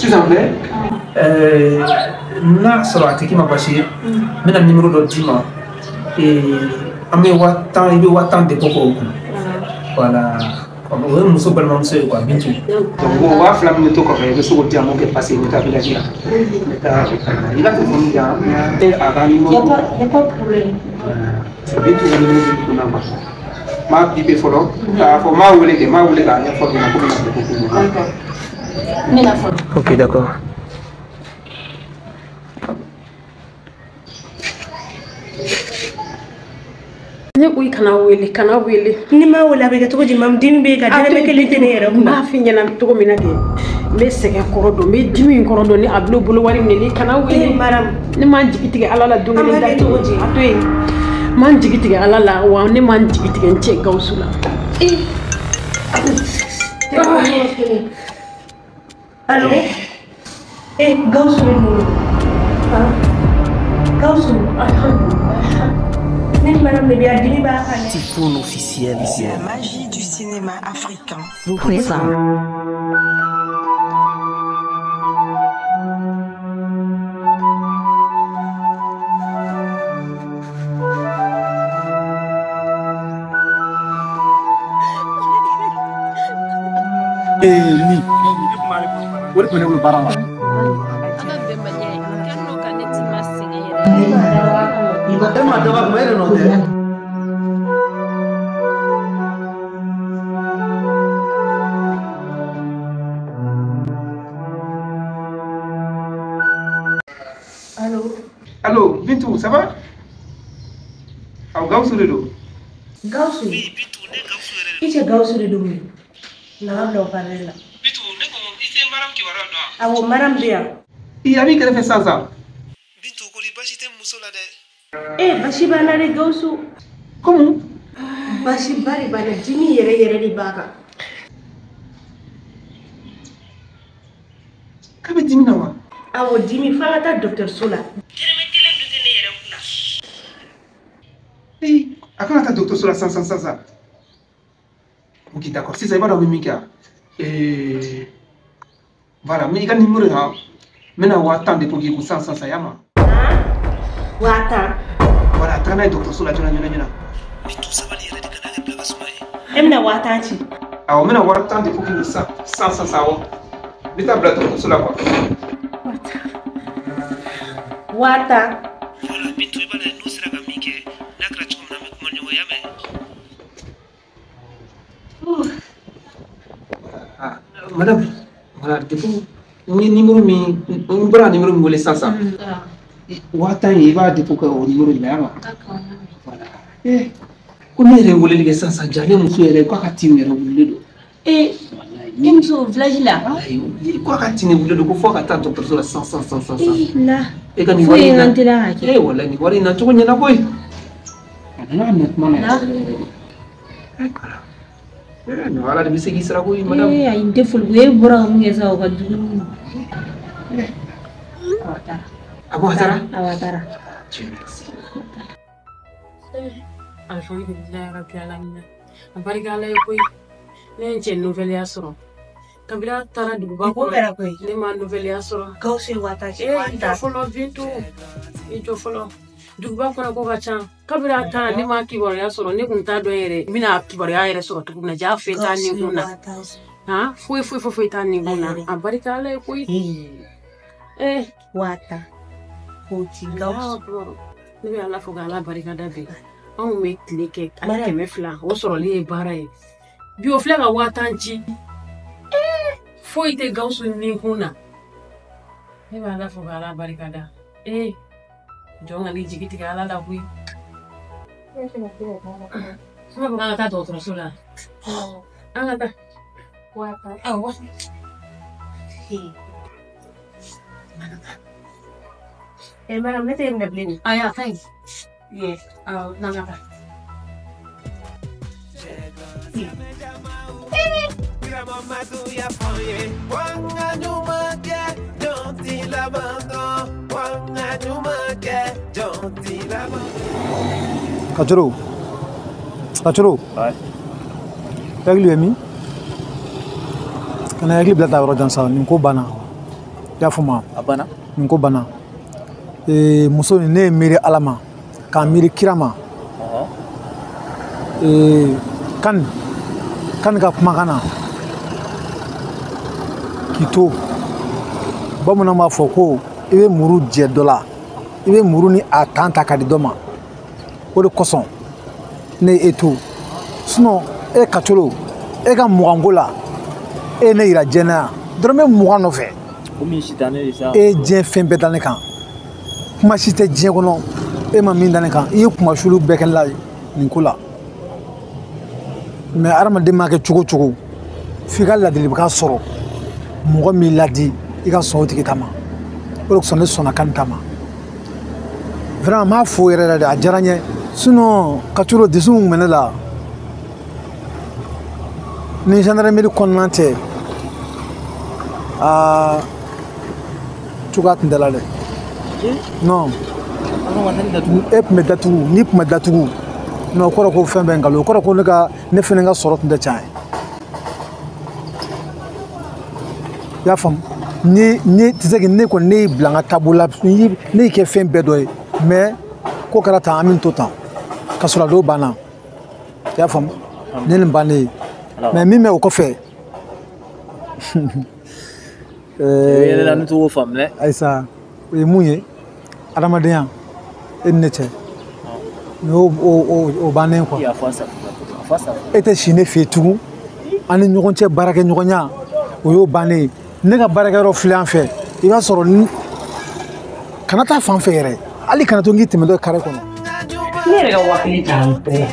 Sisan bɛ n'a sɔrɔ a tɛ k'i ma baasi ye, n bɛna numéro dɔ d'i ma. An bɛ 10 000, i bɛ 10 000 dépôt k'o kun. Voilà. O ye muso balimamuso ye quoi, Bintu. Donc o 2000 min bɛ to kɔfɛ, i bɛ se k'o di yan, n b'o kɛ passe ye, n bɛ taa village la. N bɛ taa i ka téléphone di yan, a ka numéro. Y a pas de problème. Bintu ka numéro bɛ kunna quoi. N b'a biper fɔlɔ, k'a fɔ n b'a wele kɛ, n b'a wele k'a ɲɛfɔ ɲɛna ko n bɛna dépôt k'u ma. D'accord. N bɛna fɔlɔ. Ok, d'accord. Ne ko i kana wele, kana wele. Ni ma wele a bɛ kɛ cogo di? Mamu, dimi bɛ yen ka dɛrɛmɛ kelen tɛ ne yɛrɛ kun. N b'a f'i ɲɛna cogo min na kɛ, n bɛ sɛgɛn kɔrɔ dɔn, n bɛ dimi in kɔrɔ dɔn, ni a bilo bolo wari minɛ ni kana wele. Maramu. Ne ma n jigi tigɛ Ala la don kelen da cogo di? A to yen. N ma n jigi tigɛ Ala la, wa ne ma n jigi tigɛ n cɛ Gawusu la. Allo? Eh, Gawusu de don. Gawusu. Alhamdulilayi. Typhoon officiel. La magie du cinéma africain vous présente. Ni o de tun bɛ ne bolo baara la. E ma dɔgɔ kuma e de nɔ tɛ. Allo? Allo, Bintu, ça va? Awɔ, Gawusu de don. Gawusu? Oui, Bintu, ne Gawusu yɛrɛ de don. I cɛ Gawusu de don mun? Na ka bila o parler la. Bintu, ne ko i tɛ Maram kibaruya dɔn wa? Awɔ, Maram bɛ yan. I a b'i kɛrɛfɛ sisan sisan. Bintu, kɔri baasi tɛ muso la dɛ. Eh, basi b'a la dɛ Gawusu. Comment? Basi ba de b'a la, dimi yɛrɛ yɛrɛ de b'a kan. K'a bɛ dimi na wa? Awɔ, dimi, f'an ka taa dɔgɔtɔrɔso la. Dɛrɛmɛ kelen dun tɛ ne yɛrɛ kunna. Ee, a kan ka taa dɔgɔtɔrɔso la sisan sisan sisan. Ok, d'accord. Sisan i b'a dɔn n bɛ min kɛ wa? Voilà, mais i ka numéro na, n bɛna 10 000 dépôt k'i kun sisan sisan sisan, y'a ma? 10 000. Voilà, taga n'a ye dɔgɔtɔrɔso la joona joona joona. Bintu, sabali yɛrɛ de, kana kɛ bila ka suma ye. E bɛna 10 000 ci? Awɔ, n bɛna 10 000 dépôt k'i kun sisan sisan sisan, awɔ. N bɛ taa bila dɔgɔtɔrɔso la quoi. 10 000. Voilà, Bintu, i b'a lajɛ n'u sera ka min kɛ, n'a kɛra cogo min na, an bɛ kuma ɲɔgɔn ye, y'a mɛn? Ah, madame, voilà, dépôt, n ye numéro min, n bɔra ka numéro min wele sisan sisan. 10 000 in, i b'a dépôt kɛ o numéro de la, y'a mɛn? D'accord. Voilà. Eh, ko ne yɛrɛ ye weleli kɛ sisan sisan, ja ne muso yɛrɛ k'a ka tin yɛrɛ wulilen don. Eh, i muso village la? Walayi, k'a ka tin wulilen don, ko fo ka taa dɔgɔtɔrɔso la sisan sisan sisan sisan. Eh, la. E ka nin wari in na. Foyi an teliya ka kɛ. Eh, walayi, nin wari in na cogo ɲɛna koyi. A nana minɛ kuma na yɛrɛ. Voilà. Eh, nin Ala de bɛ se k'i sara koyi, madame. Eh, ayi, n tɛ foli ko e bɔra ka mun kɛ sisan, o ka jugu. Awɔ, a taara. Ah bon, a taara? Awɔ, a taara. Dieu merci. Alhamdulilayi rabi alamina. A barika Ala ye koyi. Ne ye n cɛ nouvelle sɔrɔ. Kabini a taara duguba kɔnɔ, ne ma nouvelle sɔrɔ. Gawusu ye 10 000 ci. Eh, i jɔ fɔlɔ Bintu, i jɔ fɔlɔ. Duguba kɔnɔ ko ka ca. Kabini a taara ne ma kibaruya sɔrɔ, ne kun t'a dɔn yɛrɛ. N bɛna kibaruya yɛrɛ sɔrɔ cogo min na, ja fɛn t'a ni kun na. Han, foyi foyi foyi foyi t'a ni kun na. A barika Ala ye koyi. Eh, 10 000. K'o ci Gawusu. Ne bɛ Ala fo k'Ala barika da bi. Anw bɛ tile kɛ hali 200, o sɔrɔli ye baara ye. Bi o filɛ ka 10 000 ci. Foyi tɛ Gawusu ni kun na. Ne bɛ Ala fo k'Ala barika da. Eh, jɔn ka n'i jigi tigɛ Ala la koyi. N b'a fɔ k'an ka taa dɔgɔtɔrɔso la. An ka taa. Awɔ. Eh, madame, ne tɛ minɛ bilen. Ayi, a ka ɲi. Ye, awɔ, n'an ka taa. Kajoro. Kajoro. Ouais. Hakili bɛ min? Kana hakili bila ta yɔrɔ jan sa, nin ko banna. I y'a faamu? A banna. Nin ko banna. Muso nin, ne ye miiri Ala ma, k'a miiri kira ma. Kan kan ka kumakan na k'i to, bamananw b'a fɔ ko i bɛ muru jɛ dɔ la, i bɛ muru ni a tan ta ka di dɔ ma. O de kosɔn ne ye e to. Sinon e Kacolo, e ka muganko la, e ye ne yira diɲɛ na yan dɔrɔmɛ 20 nɔfɛ. Komi sitanɛ de sa. E ye diɲɛ fɛn bɛɛ da ne kan, kuma si tɛ diɲɛ kɔnɔ e ma min da ne kan. I ye kumasulu bɛɛ kɛ ne la nin ko la. Mais hadamaden ma kɛ cogo o cogo, f'i ka ladilikan sɔrɔ mɔgɔ min ladi, i ka sɔn o tigi ta ma. O de kosɔn ne sɔnna kan ta ma. Vraiment n b'a fo yɛrɛ yɛrɛ de, a diyara n ye. Sinon Kacolo, dusu min bɛ ne la ni gendarmerie kɔnɔna tɛ, aa cogoya tun tɛ la dɛ. Non, e tun bɛ datugu, n'i tun bɛ datugu, non, o kɔrɔ ko fɛn bɛɛ nkalon, o kɔrɔ ko ne ka ne fɛnɛ ka sɔrɔ tun tɛ tiɲɛ ye. I y'a faamu? Ni tɛ se ne kɔni, ne y'i bila n ka taabolo la, ne y'i kɛ fɛn bɛɛ dɔ ye, mais ko kɛra tan, an bɛ to tan ka sɔrɔ a dɔw banna. I y'a faamu? Ne nin bannen ye, mais min bɛ o kɔfɛ. Yɛlɛla ne t'o faamu dɛ. Ayisa, o ye mun ye? Adamadenya e ni ne cɛ, nin y'o o bannen quoi. E tɛ si ne fɛ yen tugun, an ni ɲɔgɔn cɛ baarakɛɲɔgɔnya o y'o bannen ye. Ne ka baarakɛyɔrɔ filɛ an fɛ, i b'a sɔrɔ ni kana taa fan fɛ yɛrɛ, hali kana to n k'i tɛmɛ dɔ kare kɔnɔ. Ne yɛrɛ ka 5000 ta an bɛɛ.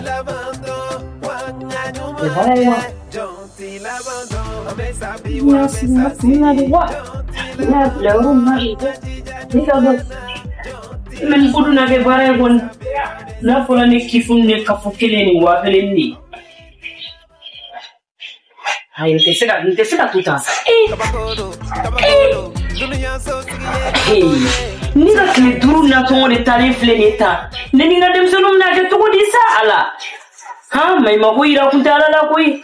Mais nin ko dun na kɛ baara ye kɔni. N'a fɔra ne kifu ne kafo kelen ni 1000 de ye. Ayi, n tɛ se ka to tan sa. Ne ka tile 5 nasɔngɔ de taalen filɛ nin ye tan. Ne ni n ka denmisɛnninw bɛna kɛ cogo di sa a la? Han, maɲumako yira kun tɛ Ala la koyi.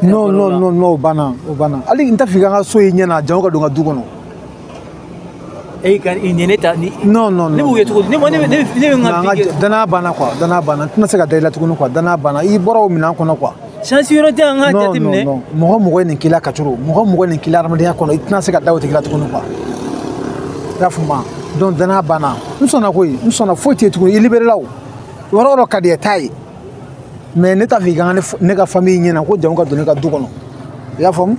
Non, non, non, non, o banna, o banna. Hali n t'a fɛ i ka n ka so ye ɲɛ na, jango ka don n ka du kɔnɔ. E ka nin ne ta ni. Non, non, non. Ne b'o kɛ cogo di? Ne bɛ n ka vie kɛ. Danaya banna quoi, danaya banna. N tɛna se ka da i la tuguni quoi, danaya banna. I bɔra o minɛn kɔnɔ quoi. Chance yɔrɔ tɛ an ka jateminɛ. Non, non, non. Mɔgɔ ye nin k'i la Kacolo, mɔgɔ ye nin k'i la adamadenya kɔnɔ, i tɛna se ka da o tigi la tuguni quoi. I y'a faamu wa? Donc danaya banna. N sɔnna koyi, n sɔnna, foyi tɛ yen tuguni, i libéré la o. Yɔrɔ o yɔrɔ ka di ye, taa yen. Mais ne t'a fɛ i ka ne ka famille ɲɛna ko jango ka don ne ka du kɔnɔ. I y'a faamu?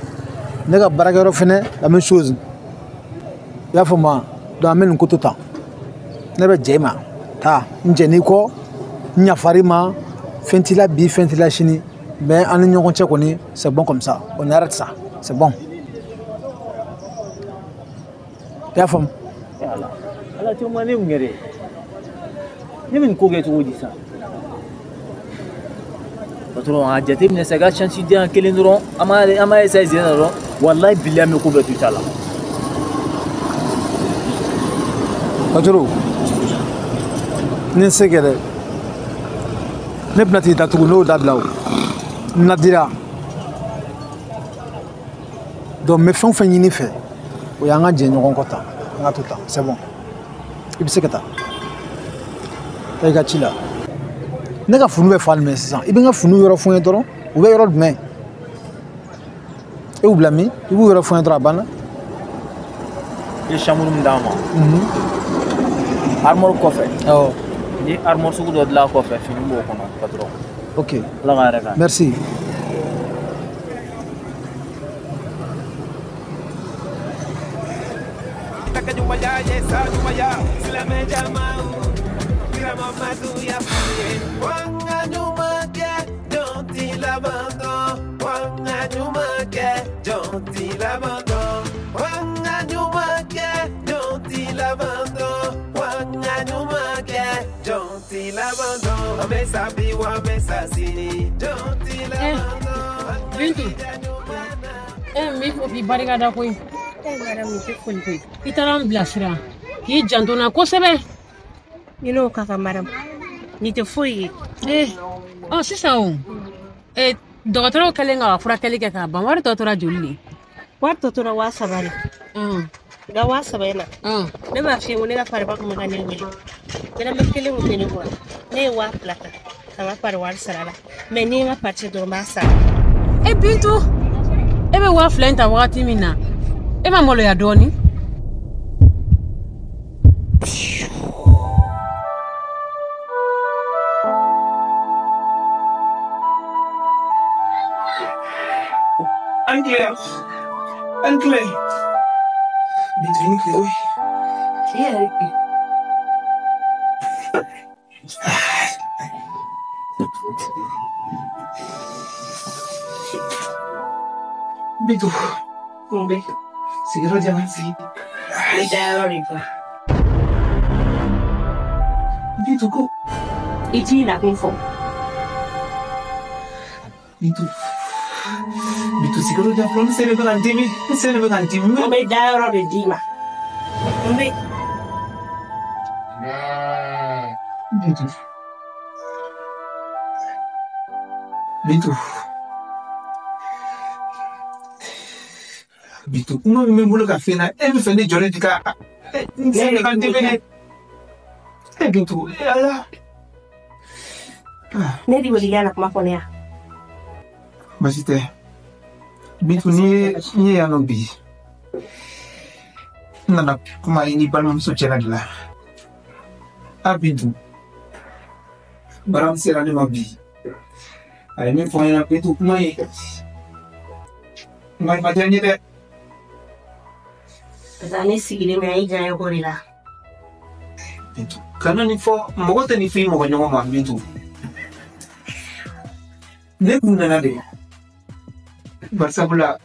Ne ka baarakɛyɔrɔ fɛnɛ, la même chose. I y'a faamu wa? Donc an bɛ nin ko to tan. Ne bɛ jɛ i ma, taa n jɛ n'i kɔ, n yafar'i ma, fɛn t'i la bi, fɛn t'i la sini. Mais an ni ɲɔgɔn cɛ kɔni, c'est bon comme ça. On arrête ça, c'est bon. I y'a faamu? Ala, Ala tɛ ma ne kun kɛ dɛ. Ne bɛ nin ko kɛ cogo di sisan? Patron, a jateminɛ sa, i ka chance di yan kelen dɔrɔn, an b'a essayer sen na dɔrɔn, walahi bilahi an bɛ ko bɛɛ to i ta la. Kacolo, ni n se kɛ dɛ, ne bɛna t'i datugu, n'o dabila o, n ladira. Donc n bɛ fɛn o fɛn ɲini fɛ, o y'an ka jɛ ɲɔgɔn kɔ tan, an ka to tan, c'est bon. I bɛ se ka taa, taa i ka ci la. Ne ka funu bɛ fan jumɛn sisan? I bɛ n ka funu yɔrɔ fɔ n ye dɔrɔn, u bɛ yɔrɔ jumɛn? E y'u bila min? I b'u yɔrɔ fɔ n ye dɔrɔn, a banna. I ye chambre min d'an ma. Armoire kɔfɛ. Awɔ. Ni armoire sugu dɔ dilan kɔfɛ, fini b'o kɔnɔ patron. Ok. Ala ka hɛrɛ k'an ye. Merci. Jagoya f'u ye. Wa n ka ɲuman kɛ, jɔn t'i laban dɔn. Wa n ka ɲuman kɛ, jɔn t'i laban dɔn. Wa n ka ɲuman kɛ, jɔn t'i laban dɔn. Wa n ka ɲuman kɛ, jɔn t'i laban dɔn. An bɛ sa bi wa an bɛ sa sini, jɔn t'i laban dɔn. Bintu, n b'i fo k'i barikada koyi. I taara n bilasira k'i janto n na kosɛbɛ. I n'o ka kan maramu, nin tɛ foyi ye. Ɔ sisan o, dɔgɔtɔrɔw kɛlen ka furakɛli kɛ k'a ban, wari tɔ tora joli de? Wari tɔ tora 3000 de. Nka 3000 in na, ne b'a f'i ye ko ne ka pariba tun bɛ ka ne wele. Dɔrɔmɛ kelen tun tɛ ne bolo. Ne ye 2000 ta ka n ka pari wari sara la. Mɛ ni n ka pari dɔrɔn n b'a sara. Bintu, e bɛ 2000 in ta wagati min na, e ma maloya dɔɔnin? An tile. An tile. Bintu, i ni tile koyi. I yɛrɛ bi. Bintu. Mun bɛ? Sigiyɔrɔ di yan ka sigi. Ne dayɔrɔ de ban. Bintu ko. I t'i nakun fɔ. Bintu. Bintu sigiyɔrɔ di yan fɔlɔ, n sen de bɛ ka n dimi. N sen de bɛ ka n dimi. N bɛ dayɔrɔ de d'i ma. N bɛ. Bintu. Bintu. Bintu, kuma min bɛ n bolo ka f'i ɲɛna, e bɛ fɛ ne jɔlen de ka n sen bɛ ka n dimi dɛ. E Bintu, e Ala. Ne de wele i ka na kuma fɔ ne ya. Baasi tɛ. Bintu, n'i ye yan nɔ bi, n nana kuma i ni balimamuso cɛla de la. A Bintu, baara sera ne ma bi. A ye min fɔ n ɲɛna, Bintu, kuma in, kuma in ma diya n ye dɛ. Parce que ne sigilen bɛ yan i diya ko de la. Bintu, kana nin fɔ, mɔgɔ tɛ nin f'i mɔgɔ ɲɔgɔn ma, Bintu. Ne kun nana de. Bari sabula,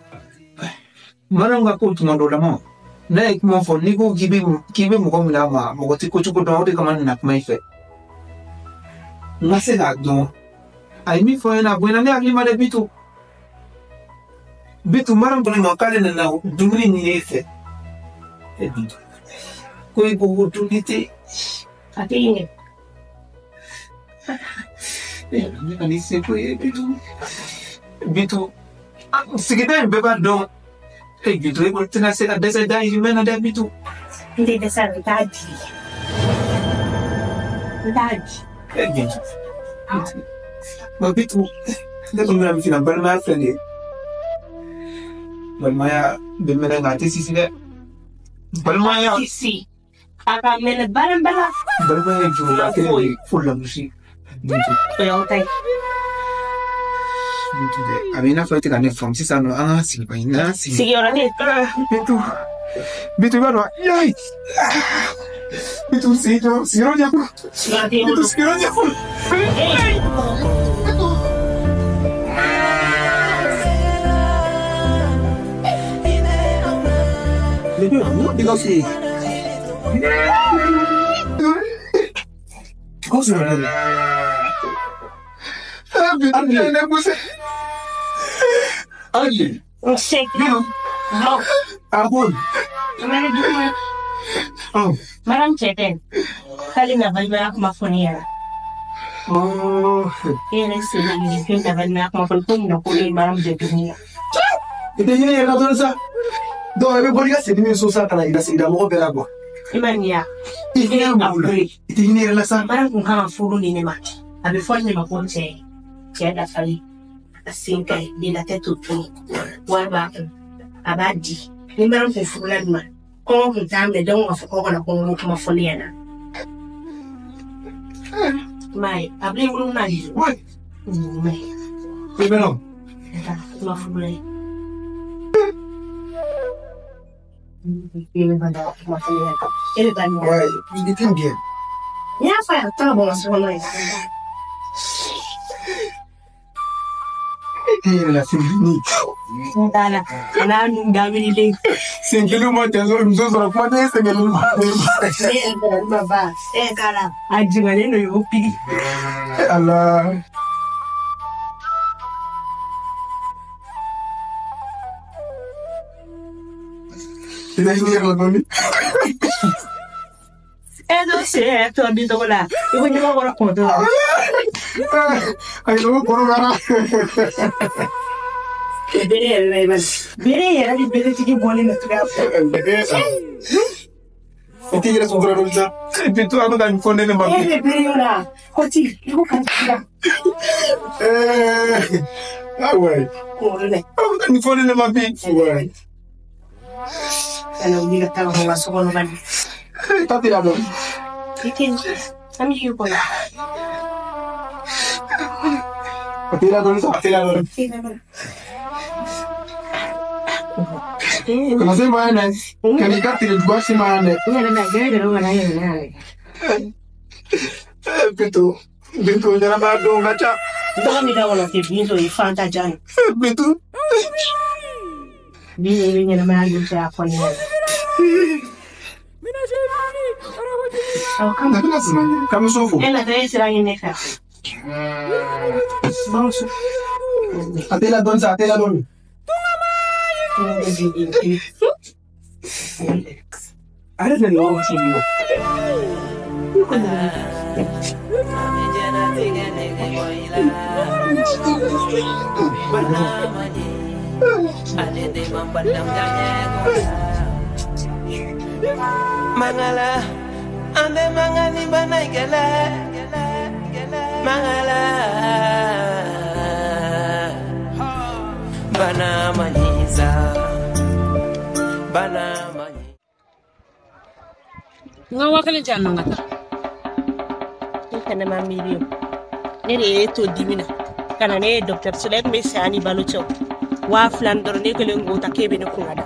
Mariam ka ko tuma dɔ la ma, n'a ye kuma fɔ, n'i ko k'i bɛ mɔgɔ minɛ a ma, mɔgɔ tɛ ko cogo dɔn, o de kama n nana kuma i fɛ. N ka se k'a dɔn. A ye min fɔ n ɲɛna, a bonyana ne hakili ma dɛ, Bintu. Bintu, Mariam ko ne ma k'ale nana dumuni ɲini e fɛ. E Bintu, ko e ko ko dumuni tɛ. A tɛ yen dɛ. Ne ka nin seko ye, Bintu. Bintu, sigida in bɛɛ b'a dɔn. E Bintu, e kɔni tɛna se ka dɛsɛ dahirimɛ na dɛ, Bintu. N tɛ dɛsɛ n t'a di. N t'a di. E Bintu. Ma Bintu, ne kɔni bɛna min f'i ɲɛna, balimaya filɛ nin ye. Balimaya bɛ mɛnɛ nka a tɛ sisi dɛ. Balimaya. Sisi. A ka mɛnɛ baara. Balimaya ye juruba kelen de ye fo lagosi. Bintu. O y'aw ta ye. Bintu dɛ, a bɛ i n'a fɔ e tɛ ka ne faamu sisan nɔ, an ka sigi ba in, n'an sigi. Sigiyɔrɔ tɛ. Bintu, Bintu i b'a dɔn, yayi. Bintu sigiyɔrɔ di yan fɔlɔ. Sigiyɔrɔ tɛ n Bintu bolo. sigiyɔrɔ di yan fɔlɔ. Gawusu. Gawusu nana de. Bintu, Aje. N se. Bintu. A ko. Mariam cɛ tɛ. K'ale na balimaya kuma fɔ ne ɲɛna. E yɛrɛ sen na nin fɛn na balimaya kuma fɔ ne ko mun na ko ne ye Mariam jɛ dumuni na. I tɛ hinɛ i yɛrɛ la dɔɔnin sa. Donc i bɛ bɔ n'i ka sendimi ye so sa ka na yira sigida mɔgɔ bɛɛ la quoi. I ma nin ya. I hinɛ mɔgɔw la. I tɛ hinɛ i yɛrɛ la sa. Mariam kun kan ka furu nin ne ma. A bɛ fɔ ne ma ko n cɛ. Cɛ dafalen. A sen ka ɲi, de la tête au pied. Wari b'a kun. A b'a di. Ni Mariam kun furula nin ma, kɔngɔ kun t'a minɛ, donc ka fɔ kɔngɔ kana kɔngɔ kuma fɔ ne ɲɛna. I m'a ye, a bɛ wolo n'a ye. I m'a ye. I bɛ nɔ. I ma furu la ye. E bɛ taa nin Ouais, il était bien. N y'a fɔ a ye a bɛ taa ka bɔ n ka so kɔnɔ yen. E yɛrɛ la sen N t'a la. A n'a nun dabirilen. Sen kelen ma cɛ sɔrɔ muso sɔrɔ kuma tɛ e sen kelen ma. Ne yɛrɛ ma ba e k'a la a jigalen don y'o pigi. Ala. I bɛ hinɛ yɛrɛ la dɔɔni. E t'o sen yɛrɛ tɔ bin tɔgɔ la i ko ɲɛma kɔrɔ kɔntɔ la. A yɛrɛ ko kɔnɔbara. Bere yɛrɛ la i b'a bere yɛrɛ ni beretigi bɔlen don cogoya fɛ. I t'i yɛrɛ sutura dɔɔni sa. Bintu an bɛ ka nin fɔ ne ma. E bɛ bere yɔrɔ la kɔti i ko ka la. Awa. Kunkolo dɛ. An bɛ ka nin fɔ ne ma bi. Kana wuli ka taa ka bɔ n ka so kɔnɔ bani. Taa teliya dɔɔni. I tɛ an bɛ k'i kɔnɔ. A teliya dɔɔni sa, a teliya dɔɔni. Kana se ma yan dɛ. Kana i ka tile juguya se ma yan dɛ. N yɛrɛ la bɛɛ yɛrɛ kana yɛlɛ n'a ye. Bintu, Bintu ɲɛnamaya don ka ca. N tɔgɔ min da kɔnɔ tɛ Bintu ye Fanta Jan ye. Bintu. Bi ye i bɛ ɲɛnamaya don cɛ a fɔ ne ɲɛna. Awɔ kama. K'an bɛ so fo. E natɔ e sira ɲini ne fɛ. Bamuso. A teliya dɔɔni sa, a teliya dɔɔni. A yɛrɛ tɛ nin yɔrɔ ci bi o. Mangala, ande mangali banai gele, mangala, bana manisa, bana mani. N ka 5000 di yan nɔ n ka taa. Ne fɛnɛ ma miiri o. Ne de ye to dimi na ka na ne ye dɔgɔtɔrɔso la e tun bɛ saya ni balo cɛ o. 2000 dɔrɔn ne kɛlen k'o ta k'e bɛ ne kun ka da.